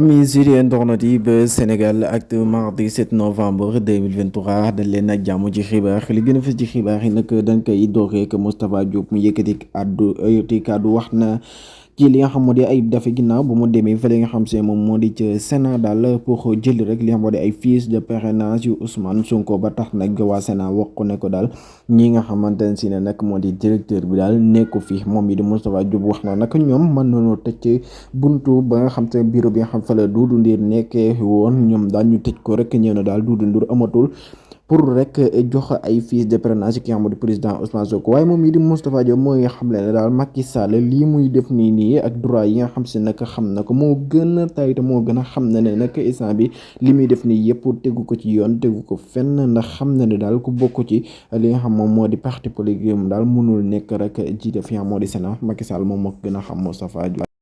Mes internautes yi ba Sénégal Actu mardi 7 novembre 2023 dal leen ak jàmm ci xibaar li gën a fës ci xibaar yi nag dañ koy dooree que Moustapha Diop mu yëkkati kàddu wax na ci li nga xam moo di Ayib Daffé ginnaaw bu mu demee fële nga xam se moom moo di ca Sénat daal pour jëli rek li nga xam moo di ay fiches de parrainage yu Ousmane Sonko ba tax nag waa Sénat wax ko ne ko daal ñi nga xamante ne si ne nag moo di directeur bi daal nekku fi moom yi di Moustapha Diop wax na nag ñoom mën nañoo tëj buntu ba nga xam te bureau bi nga xam fa la Doudou Ndir nekkee woon ñoom daal ñu tëj ko rek ñëw na daal Doudou Ndir amatul pour rek jox ay fiches de parrainage ki nga xam ne président Ousmane Sonko waaye moom mii di Moustapha Diop mooy xamle ne daal Macky Sall lii muy def nii ak droit yi nga xam si nag xam na ko moo gën a tay te moo gën a xam ne ne nag instant bi li muy def nii yëpp tegu ko ci yoon tegu ko fenn ndax xam na ne daal ku bokk ci li nga xam moom moo di parti politique daal mënul nekk rek jiite fi nga moo di Sénat Macky Sall moom moo ko gën a xam Moustapha Diop